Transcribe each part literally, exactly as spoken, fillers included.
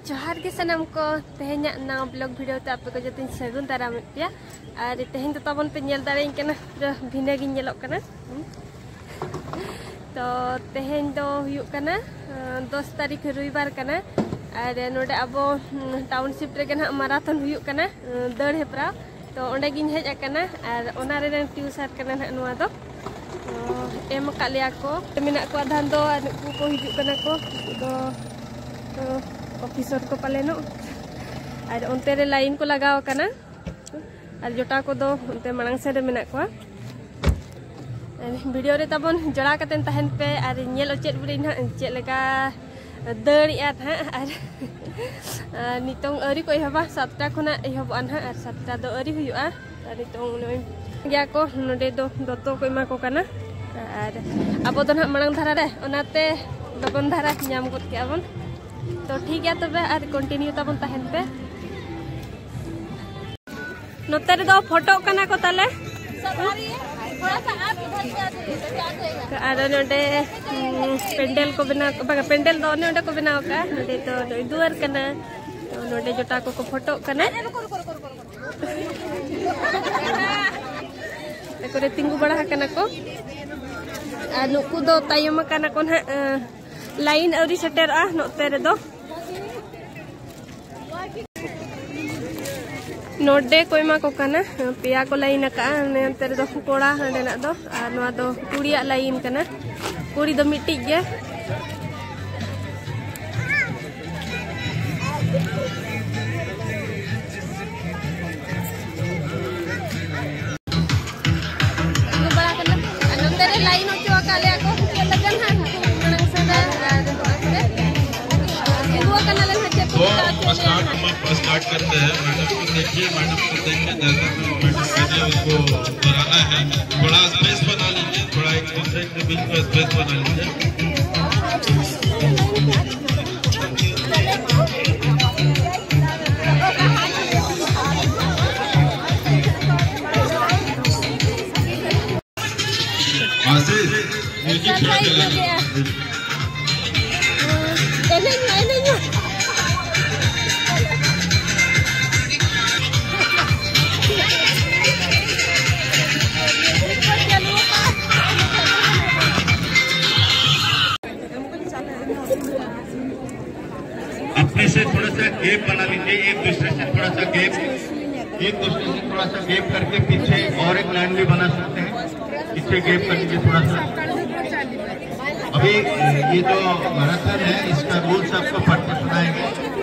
ᱡᱚᱦᱟᱨ ᱜᱮ ᱥᱟᱱᱟᱢ ᱠᱚ᱾ ᱛᱮᱦᱮᱧᱟᱜ ᱱᱟᱣᱟ ᱵᱞᱚᱜ ᱵᱷᱤᱰᱤᱭᱳ ᱛᱮ ᱟᱯᱮ ᱠᱚ ᱡᱚᱛᱚᱧ ᱥᱟᱹᱜᱩᱱ ᱫᱟᱨᱟᱢᱮᱫ ᱯᱮᱭᱟ᱾ ᱟᱨ ᱛᱮᱦᱮᱧ ᱫᱚ ᱛᱟᱵᱚᱱ ᱯᱮ ᱧᱮᱞ ᱫᱟᱲᱮᱭᱟᱹᱧ ᱠᱟᱱᱟ, ᱯᱩᱨᱟᱹ ᱵᱷᱤᱱᱟᱹ ᱜᱤᱧ ᱧᱮᱞᱚᱜ ᱠᱟᱱᱟ᱾ ᱛᱚ ᱛᱮᱦᱮᱧ ᱫᱚ ᱦᱩᱭᱩᱜ ᱠᱟᱱᱟ ᱫᱚᱥ ᱛᱟᱹᱨᱤᱠᱷ ᱨᱚᱵᱤᱵᱟᱨ ᱠᱟᱱᱟ᱾ ᱟᱨ ᱱᱚᱰᱮ ᱟᱵᱚ ᱴᱟᱣᱩᱱᱥᱤᱯ ᱨᱮᱜᱮ ᱱᱟᱦᱟᱜ ᱢᱟᱨᱟᱛᱷᱚᱱ ᱦᱩᱭᱩᱜ ᱠᱟᱱᱟ, ᱫᱟᱹᱲ ᱦᱮᱯᱨᱟᱣ᱾ ᱛᱚ ᱚᱸᱰᱮ ᱜᱤᱧ ᱦᱮᱡ ᱟᱠᱟᱱᱟ ᱟᱨ ᱚᱱᱟ ᱨᱮᱱᱟᱝ ᱴᱤᱭᱩᱥᱟᱨ ᱠᱟᱱᱟ ᱱᱟᱦᱟᱜ ᱱᱚᱣᱟ ᱫᱚ᱾ ᱛᱚ ᱮᱢ ᱟᱠᱟᱫ ᱞᱮᱭᱟ ᱠᱚ, ᱢᱮᱱᱟᱜ ᱠᱚᱣᱟ ᱟᱫᱷᱟᱱ ᱫᱚ, ᱟᱨ ᱱᱩᱠᱩ ᱠᱚ ᱦᱤᱡᱩᱜ ᱠᱟᱱᱟ ᱠᱚ, ᱩᱱᱠᱩ ᱫᱚ ᱚᱯᱷᱤᱥᱚᱨ ᱠᱚ ᱯᱟᱞᱮᱱᱚᱜ᱾ ᱟᱨ ᱚᱱᱛᱮ ᱨᱮ ᱞᱟᱭᱤᱱ ᱠᱚ ᱞᱟᱜᱟᱣ ᱟᱠᱟᱱᱟ ᱟᱨ ᱡᱚᱴᱟᱣ ᱠᱚᱫᱚ ᱚᱱᱛᱮ ᱢᱟᱲᱟᱝ ᱥᱮᱫ ᱨᱮ ᱢᱮᱱᱟᱜ ᱠᱚᱣᱟ᱾ ᱟᱨ ᱵᱷᱤᱰᱤᱭᱳ ᱨᱮ ᱛᱟᱵᱚᱱ ᱡᱚᱲᱟᱣ ᱠᱟᱛᱮ ᱛᱟᱦᱮᱱ ᱯᱮ ᱟᱨ ᱧᱮᱞ ᱚᱪᱚᱭᱮᱫ ᱵᱚᱱᱟᱹᱧ ᱱᱟᱦᱟᱜ ᱪᱮᱫ ᱞᱮᱠᱟ ᱫᱟᱹᱲᱮᱜᱼᱟ ᱱᱟᱦᱟᱜ᱾ ᱟᱨ, ᱟᱨ ᱱᱤᱛᱚᱝ ᱟᱹᱣᱨᱤ ᱠᱚ ᱮᱦᱚᱵᱟ, ᱥᱟᱛᱴᱟ ᱠᱷᱚᱱᱟᱜ ᱮᱦᱚᱵᱚᱜᱼᱟ ᱱᱟᱦᱟᱜ, ᱟᱨ ᱥᱟᱛᱴᱟ ᱫᱚ ᱟᱹᱣᱨᱤ ᱦᱩᱭᱩᱜᱼᱟ᱾ ᱟᱨ ᱱᱤᱛᱚᱝ ᱱᱚᱜᱼᱚᱭ ᱜᱮᱭᱟ ᱠᱚ, ᱱᱚᱰᱮ ᱫᱚ ᱫᱚᱛᱚ ᱠᱚ ᱮᱢᱟ ᱠᱚ ᱠᱟᱱᱟ᱾ ᱟᱨ ᱟᱵᱚ ᱫᱚ ᱱᱟᱦᱟᱜ ᱢᱟᱲᱟᱝ ᱫᱷᱟᱨᱟ ᱨᱮ, ᱚᱱᱟᱛᱮ ᱞᱚᱜᱚᱱ ᱫᱷᱟᱨᱟ ᱧᱟᱢ ᱜᱚᱫ ᱠᱮᱜᱼᱟ ᱵᱚᱱ᱾ ᱛᱚ ᱴᱷᱤᱠ ᱜᱮᱭᱟ ᱛᱚᱵᱮ, ᱟᱨ ᱠᱚᱱᱴᱤᱱᱤᱭᱩ ᱛᱟᱵᱚᱱ ᱛᱟᱦᱮᱱ ᱯᱮ᱾ ᱱᱚᱛᱮ ᱨᱮᱫᱚ ᱯᱷᱳᱴᱳᱜ ᱠᱟᱱᱟ ᱠᱚ ᱛᱟᱞᱮ᱾ ᱟᱨ ᱱᱚᱰᱮ, ᱩᱸ, ᱯᱮᱱᱰᱮᱞ ᱠᱚ ᱵᱮᱱᱟᱣ, ᱵᱟᱝᱟ, ᱯᱮᱱᱰᱮᱞ ᱫᱚ ᱚᱱᱮ ᱚᱸᱰᱮ ᱠᱚ ᱵᱮᱱᱟᱣ ᱟᱠᱟᱫᱼᱟ᱾ ᱱᱚᱰᱮ ᱫᱚ ᱱᱚᱜᱼᱚᱭ ᱫᱩᱣᱟᱹᱨ ᱠᱟᱱᱟ᱾ ᱛᱚ ᱱᱚᱰᱮ ᱡᱚᱴᱟ ᱠᱚᱠᱚ ᱯᱷᱳᱴᱳᱜ ᱠᱟᱱᱟ᱾ ᱚᱠᱚᱨᱮ ᱛᱤᱸᱜᱩ ᱵᱟᱲᱟ ᱟᱠᱟᱱᱟ ᱠᱚ᱾ ᱟᱨ ᱱᱩᱠᱩ ᱫᱚ ᱛᱟᱭᱚᱢ ᱟᱠᱟᱱᱟ ᱠᱚ ᱱᱟᱦᱟᱜ, ᱟᱸ, ᱞᱟᱭᱤᱱ ᱟᱹᱣᱨᱤ ᱥᱮᱴᱮᱨᱚᱜᱼᱟ ᱱᱚᱛᱮ ᱨᱮᱫᱚ᱾ ᱱᱚᱰᱮ ᱠᱚ ᱮᱢᱟ ᱠᱚ ᱠᱟᱱᱟ, ᱯᱮᱭᱟ ᱠᱚ ᱞᱟᱭᱤᱱ ᱟᱠᱟᱜᱼᱟ᱾ ᱚᱱᱮ ᱚᱱᱛᱮ ᱨᱮᱫᱚ ᱠᱚᱲᱟ, ᱦᱟᱸᱰᱮᱱᱟᱜ ᱫᱚ, ᱟᱨ ᱱᱚᱣᱟ ᱫᱚ ᱠᱩᱲᱤᱭᱟᱜ ᱞᱟᱭᱤᱱ ᱠᱟᱱᱟ᱾ ᱠᱩᱲᱤ ᱫᱚ ᱢᱤᱫᱴᱤᱡ ᱜᱮ᱾ ᱛᱤᱸᱜᱩ ᱵᱟᱲᱟ ᱠᱟᱱᱟ᱾ ᱟᱨ ᱱᱚᱛᱮ ᱨᱮ ᱞᱟᱭᱤᱱ ᱦᱚᱪᱚ ᱟᱠᱟᱫ ᱞᱮᱭᱟ ᱠᱚ᱾ ᱪᱮᱫ ᱞᱮᱠᱟ ᱱᱟᱦᱟᱜ ᱩᱱᱠᱩ ᱢᱟᱲᱟᱝ ᱥᱮᱫ ᱨᱮ ᱟᱨ ᱱᱚᱣᱟ ᱠᱚᱨᱮ ᱛᱤᱸᱜᱩ ᱟᱠᱟᱱᱟᱞᱮ ᱱᱟᱦᱟᱜ, ᱪᱮᱫ ᱠᱚ ᱪᱤᱠᱟ ᱦᱚᱪᱚ ᱞᱮᱭᱟ ᱱᱟᱦᱟᱜ। स्टार्ट करते हैं। मैडम को देखिए, मैडम को देख के जैसा भी मैडम को दीजिए, उसको दोहराना है। थोड़ा स्पेस बना लीजिए, थोड़ा एक दूसरे के बीच में स्पेस बना लीजिए। आशीष, म्यूजिक थोड़ा चला। ᱮᱱᱮᱡ ᱢᱮ, ᱮᱱᱮᱡ ᱢᱮ। अपने से थोड़ा सा गैप बना लीजिए, एक दूसरे से थोड़ा सा गैप, एक दूसरे से थोड़ा सा गैप करके पीछे और एक लाइन भी बना सकते हैं। पीछे गैप कर लीजिए थोड़ा सा। अभी ये जो मैराथन है, इसका रूल्स आपको पढ़ के सुनाएंगे,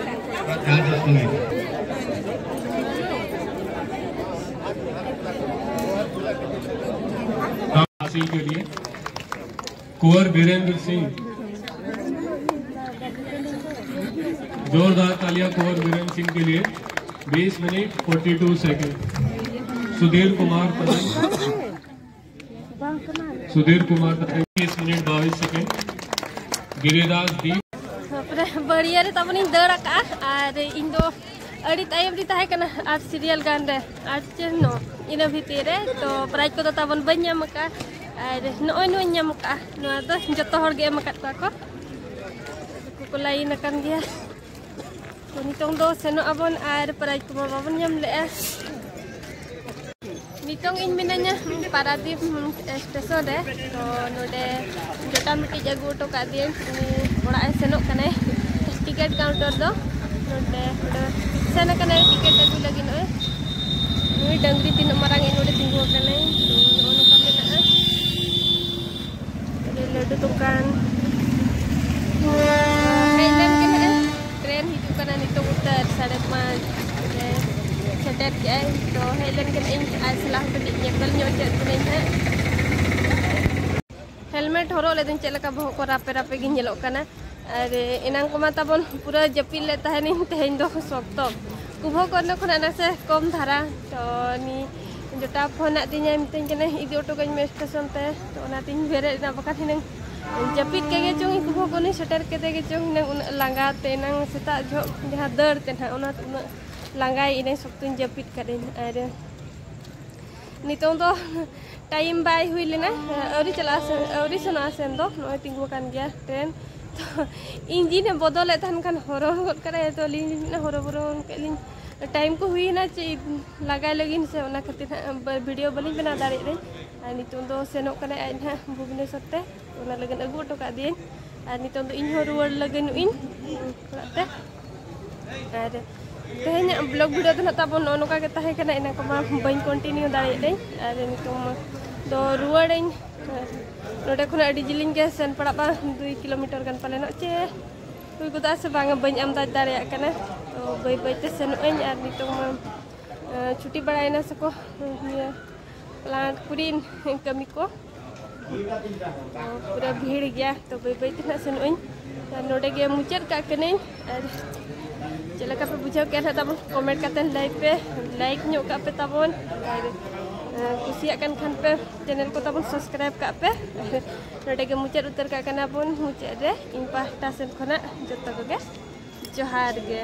थोड़ा ध्यान से सुनिए। हासिल के लिए कुंवर बीरेंद्र सिंह, जोरदार तालियां कुंवर बीरेंद्र सिंह के लिए। बीस मिनट बयालीस सेकंड। सुधीर कुमार तंग, सुधीर कुमार तंग, बीस मिनट बाईस सेकंड। गिरिराज दीप। ᱛᱟᱯᱚᱨᱮ ᱵᱟᱹᱲᱤᱭᱟᱹ ᱨᱮ ᱛᱟᱵᱚᱱᱤᱧ ᱫᱟᱹᱲ ᱟᱠᱟᱜᱼᱟ ᱟᱨ ᱤᱧ ᱫᱚ ᱟᱹᱰᱤ ᱛᱟᱭᱚᱢ ᱨᱤᱧ ᱛᱟᱦᱮᱸ ᱠᱟᱱᱟ ᱟᱨ ᱥᱤᱨᱤᱭᱟᱞ ᱜᱟᱱ ᱨᱮ ᱟᱨ ᱪᱮᱫ ᱱᱚ ᱤᱱᱟᱹ ᱵᱷᱤᱛᱤᱨ ᱨᱮ ᱛᱚ ᱯᱨᱟᱭᱤᱡᱽ ᱠᱚᱫᱚ ᱛᱟᱵᱚᱱ ᱵᱟᱹᱧ ᱧᱟᱢ ᱟᱠᱟᱫᱼᱟ᱾ ᱟᱨ ᱱᱚᱜᱼᱚᱭ ᱱᱚᱣᱟᱧ ᱧᱟᱢ ᱟᱠᱟᱫᱼᱟ, ᱱᱚᱣᱟ ᱫᱚ ᱡᱚᱛᱚ ᱦᱚᱲ ᱜᱮ ᱮᱢ ᱟᱠᱟᱫ ᱠᱚᱣᱟ ᱠᱚ, ᱩᱱᱠᱩ ᱠᱚ ᱞᱟᱭᱤᱱ ᱟᱠᱟᱱ ᱜᱮᱭᱟ᱾ ᱛᱚ ᱱᱤᱛᱚᱝ ᱫᱚ ᱥᱮᱱᱚᱜ ᱟᱵᱚᱱ ᱟᱨ ᱯᱨᱟᱭᱤᱡᱽ ᱠᱚᱢᱟ ᱵᱟᱵᱚᱱ ᱧᱟᱢ ᱞᱮᱜᱼᱟ᱾ ᱱᱤᱛᱚᱝ ᱤᱧ ᱢᱤᱱᱟᱹᱧᱟ ᱯᱟᱨᱟᱫᱤᱯ ᱥᱴᱮᱥᱚᱱ ᱨᱮ᱾ ᱛᱚ ᱱᱚᱰᱮ ᱡᱚᱴᱟ ᱢᱤᱫᱴᱤᱡ ᱟᱹᱜᱩ ᱦᱚᱴᱚ ᱠᱟᱜ ᱫᱤᱭᱟᱹᱧ, ᱩᱱᱤ ᱚᱲᱟᱜ ᱮ ᱥᱮᱱᱚᱜ ᱠᱟᱱᱟᱭ ᱴᱤᱠᱤᱴ ᱠᱟᱣᱩᱱᱴᱟᱨ ᱫᱚ᱾ ᱱᱚᱰᱮ ᱚᱸᱰᱮ ᱥᱮᱱ ᱟᱠᱟᱱᱟᱭ ᱴᱤᱠᱤᱴ ᱟᱹᱜᱩ ᱞᱟᱹᱜᱤᱫ᱾ ᱱᱚᱜᱼᱚᱭ ᱱᱩᱭ ᱰᱟᱹᱝᱨᱤ ᱛᱤᱱᱟᱹᱜ ᱢᱟᱨᱟᱝ ᱤᱡ ᱱᱚᱰᱮ ᱛᱤᱸᱜᱩ ᱟᱠᱟᱱᱟᱭ᱾ ᱛᱚ ᱱᱚᱜᱼᱚ ᱱᱚᱝᱠᱟ ᱢᱮᱱᱟᱜᱼᱟ᱾ ᱟᱹᱰᱤ ᱞᱟᱹᱰᱩ ᱫᱚᱠᱟᱱ᱾ ᱦᱮᱡ ᱞᱮᱱ ᱜᱮ ᱱᱟᱦᱟᱜ, ᱴᱨᱮᱱ ᱦᱤᱡᱩᱜ ᱠᱟᱱᱟ ᱱᱤᱛᱚᱜ ᱩᱛᱟᱹᱨ ᱥᱟᱲᱮ ᱯᱟᱸᱪ ᱨᱮ ᱥᱮᱴᱮᱨ ᱠᱮᱜᱼᱟᱭ᱾ ᱛᱚ ᱦᱮᱡ ᱞᱮᱱ ᱜᱮ ᱱᱟᱦᱟᱜ, ᱤᱧ ᱟᱡ ᱥᱟᱞᱟᱜ ᱦᱚᱸ ᱠᱟᱹᱴᱤᱡ ᱧᱮᱯᱮᱞ ᱧᱚᱜ ᱦᱚᱪᱚᱭᱮᱫ ᱵᱚᱱᱟᱹᱧ ᱱᱟᱦᱟᱜ᱾ ᱦᱮᱞᱢᱮᱴ ᱦᱚᱨᱚᱜ ᱞᱮᱫᱟᱹᱧ, ᱪᱮᱫ ᱞᱮᱠᱟ ᱵᱚᱦᱚᱜ ᱠᱚ ᱨᱟᱯᱮ ᱨᱟᱯᱮ ᱜᱤᱧ ᱧᱮᱞᱚᱜ ᱠᱟᱱᱟ᱾ ᱟᱨ ᱮᱱᱟᱝ ᱠᱚᱢᱟ ᱛᱟᱵᱚᱱ ᱯᱩᱨᱟᱹ ᱡᱟᱹᱯᱤᱫ ᱞᱮᱫ ᱛᱟᱦᱮᱱᱤᱧ, ᱛᱮᱦᱮᱧ ᱫᱚ ᱥᱚᱠᱛᱚ᱾ ᱠᱩᱵᱷᱟᱹᱜ ᱠᱚ ᱚᱸᱰᱮ ᱠᱷᱚᱱᱟᱜ ᱱᱟᱥᱮ ᱠᱚᱢ ᱫᱷᱟᱨᱟ, ᱛᱚ ᱩᱱᱤ ᱡᱚᱴᱟᱣ ᱯᱷᱳᱱ ᱟᱫᱤᱧᱟᱭ, ᱢᱤᱛᱟᱹᱧ ᱠᱟᱱᱟᱭ, "ᱤᱫᱤ ᱦᱚᱴᱚ ᱠᱟᱹᱧ ᱢᱮ ᱥᱴᱮᱥᱚᱱ ᱛᱮ", ᱛᱚ ᱚᱱᱟᱛᱤᱧ ᱵᱮᱨᱮᱫ ᱮᱱᱟ, ᱵᱟᱠᱷᱟᱱ ᱦᱤᱱᱟᱹᱝ ᱡᱟᱹᱯᱤᱫ ᱠᱮᱫ ᱜᱮ ᱪᱚᱝ ᱤᱧ, ᱠᱩᱵᱷᱟᱹᱜ ᱠᱚ ᱚᱸᱰᱮᱧ ᱥᱮᱴᱮᱨ ᱠᱮᱫᱮ ᱜᱮ ᱪᱚᱝ ᱦᱤᱱᱟᱹᱝ, ᱩᱱᱟᱹᱜ ᱞᱟᱸᱜᱟ ᱛᱮ ᱮᱱᱟᱝ ᱥᱮᱛᱟᱜ ᱡᱚᱦᱚᱜ ᱡᱟᱦᱟᱸ ᱫᱟᱹᱲ ᱛᱮ ᱱᱟᱦᱟᱜ, ᱚᱱᱟ ᱩᱱᱟᱹᱜ ᱞᱟᱸᱜᱟᱭᱮᱱᱟᱹᱧ, ᱥᱚᱠᱛᱚᱧ ᱡᱟᱹᱯᱤᱫ ᱠᱟᱫᱟᱹᱧ᱾ ᱟᱨ ᱱᱤᱛᱚᱝ ᱫᱚ ᱴᱟᱭᱤᱢ ᱵᱟᱭ ᱦᱩᱭ ᱞᱮᱱᱟ, ᱟᱹᱣᱨᱤ ᱪᱟᱞᱟᱜᱼᱟ ᱥᱮᱱ, ᱟᱹᱣᱨᱤ ᱥᱮᱱᱚᱜᱼᱟ ᱥᱮᱱ ᱫᱚ, ᱱᱚᱜᱼᱚᱭ ᱛᱤᱸᱜᱩ ᱟᱠᱟᱱ ᱜᱮᱭᱟ ᱴᱨᱮᱱ᱾ ᱛᱚ ᱤᱧᱡᱤᱱᱮ ᱵᱚᱫᱚᱞᱮᱫ ᱛᱟᱦᱮᱱ ᱠᱷᱟᱱ ᱦᱚᱨᱚ ᱜᱚᱫ ᱠᱟᱱᱟᱭ, ᱛᱚ ᱟᱹᱞᱤᱧ ᱞᱤᱧ ᱢᱮᱱᱟ ᱦᱚᱨᱚ ᱵᱚᱨᱚ ᱠᱟᱜ ᱞᱤᱧ, ᱴᱟᱭᱤᱢ ᱠᱚ ᱦᱩᱭᱮᱱᱟ ᱪᱮᱫ ᱞᱟᱜᱟᱭ ᱞᱟᱹᱜᱤᱫ ᱥᱮ, ᱚᱱᱟ ᱠᱷᱟᱹᱛᱤᱨ ᱦᱟᱸᱜ ᱵᱟ-, ᱵᱷᱤᱰᱤᱭᱳ ᱵᱟᱹᱞᱤᱧ ᱵᱮᱱᱟᱣ ᱫᱟᱲᱮᱭᱟᱜ ᱨᱮ᱾ ᱟᱨ ᱱᱤᱛᱚᱝ ᱫᱚ ᱥᱮᱱᱚᱜ ᱠᱟᱱᱟᱭ ᱟᱡ ᱦᱟᱸᱜ ᱵᱷᱩᱵᱽᱱᱮᱥᱚᱨ ᱛᱮ, ᱚᱱᱟ ᱞᱟᱹᱜᱤᱫ ᱟᱹᱜᱩ ᱦᱚᱴᱚ ᱠᱟᱜ ᱫᱤᱭᱟᱹᱧ᱾ ᱟᱨ ᱱᱤᱛᱚᱝ ᱫᱚ ᱤᱧ ᱦᱚᱸ ᱨᱩᱣᱟᱹᱲ ᱞᱟᱹᱜᱤᱫ ᱤᱧ ᱚᱲᱟᱜ ᱛᱮ᱾ ᱟᱨ ᱛᱮᱦᱮᱧᱟᱜ ᱵᱞᱚᱜ ᱵᱷᱤᱰᱤᱭᱳ ᱫᱚ ᱱᱟᱜ ᱛᱟᱵᱚᱱ ᱱᱚᱜᱼᱚ ᱱᱚᱝᱠᱟ ᱜᱮ ᱛᱟᱦᱮᱸ ᱠᱟᱱᱟ᱾ ᱮᱱᱟᱝ ᱠᱚᱢᱟ ᱵᱟᱹᱧ ᱠᱚᱱᱴᱤᱱᱤᱭᱩ ᱫᱟᱲᱮᱭᱟᱫᱟᱹᱧ᱾ ᱟᱨ ᱱᱤᱛᱚᱝ ᱢᱟ ᱫᱚ ᱨᱩᱣᱟᱹᱲᱟᱹᱧ᱾ ᱟᱨ ᱱᱚᱰᱮ ᱠᱷᱚᱱᱟᱜ ᱟᱹᱰᱤ ᱡᱤᱞᱤᱧ ᱜᱮ ᱥᱮᱱ ᱯᱟᱲᱟᱜᱼᱟ, ᱫᱩᱭ ᱠᱤᱞᱳᱢᱤᱴᱟᱨ ᱜᱟᱱ ᱯᱟᱞᱮᱱᱚᱜ ᱪᱮ ᱦᱩᱭ ᱜᱚᱫᱚᱜᱼᱟ ᱥᱮ ᱵᱟᱝᱟ, ᱵᱟᱹᱧ ᱟᱱᱫᱟᱡᱽ ᱫᱟᱲᱮᱭᱟᱜ ᱠᱟᱱᱟ᱾ ᱛᱚ ᱵᱟᱹᱭ ᱵᱟᱹᱭ ᱛᱮ ᱥᱮᱱᱚᱜ ᱟᱹᱧ᱾ ᱟᱨ ᱱᱤᱛᱚᱝ ᱢᱟ ᱟᱸ, ᱪᱷᱩᱴᱤ ᱵᱟᱲᱟᱭᱮᱱᱟ ᱥᱮᱠᱚ ᱱᱤᱭᱟᱹ ᱯᱞᱟᱱᱴ ᱠᱚᱨᱮᱱ ᱠᱟᱹᱢᱤ ᱠᱚ᱾ ᱛᱚ ᱯᱩᱨᱟᱹ ᱵᱷᱤᱲ ᱜᱮᱭᱟ, ᱛᱚ ᱵᱟᱹᱭ ᱵᱟᱹᱭ ᱛᱮ ᱱᱟᱜ ᱥᱮᱱᱚᱜ ᱟᱹᱧ᱾ ᱟᱨ ᱱᱚᱰᱮ ᱜᱮ ᱢᱩᱪᱟᱹᱫ ᱠᱟᱜ ᱠᱟᱹᱱᱟᱹᱧ᱾ ᱟᱨ ᱪᱮᱫ ᱞᱮᱠᱟ ᱯᱮ ᱵᱩᱡᱷᱟᱹᱣ ᱠᱮᱫ ᱱᱟᱜ ᱛᱟᱵᱚᱱ ᱠᱚᱢᱮᱱᱴ ᱠᱟᱛᱮ ᱞᱟᱹᱭ ᱯᱮ, ᱞᱟᱭᱤᱠ ᱧᱚᱜ ᱠᱟᱜ ᱯᱮ ᱛᱟᱵᱚᱱ᱾ ᱟᱨ ᱟᱸ, ᱠᱩᱥᱤᱭᱟᱜ ᱠᱟᱱ ᱠᱷᱟᱱ ᱯᱮ ᱪᱮᱱᱮᱞ ᱠᱚ ᱛᱟᱵᱚᱱ ᱥᱟᱵᱥᱠᱨᱟᱭᱤᱵ ᱠᱟᱜ ᱯᱮ᱾ ᱱᱚᱰᱮ ᱜᱮ ᱢᱩᱪᱟᱹᱫ ᱩᱛᱟᱹᱨ ᱠᱟᱜ ᱠᱟᱱᱟ ᱵᱚᱱ᱾ ᱢᱩᱪᱟᱹᱫ ᱨᱮ ᱤᱧ ᱯᱟᱦᱴᱟ ᱥᱮᱱ ᱠᱷᱚᱱᱟᱜ ᱡᱚᱛᱚ ᱠᱚᱜᱮ ᱡᱚᱦᱟᱨ ᱜᱮ᱾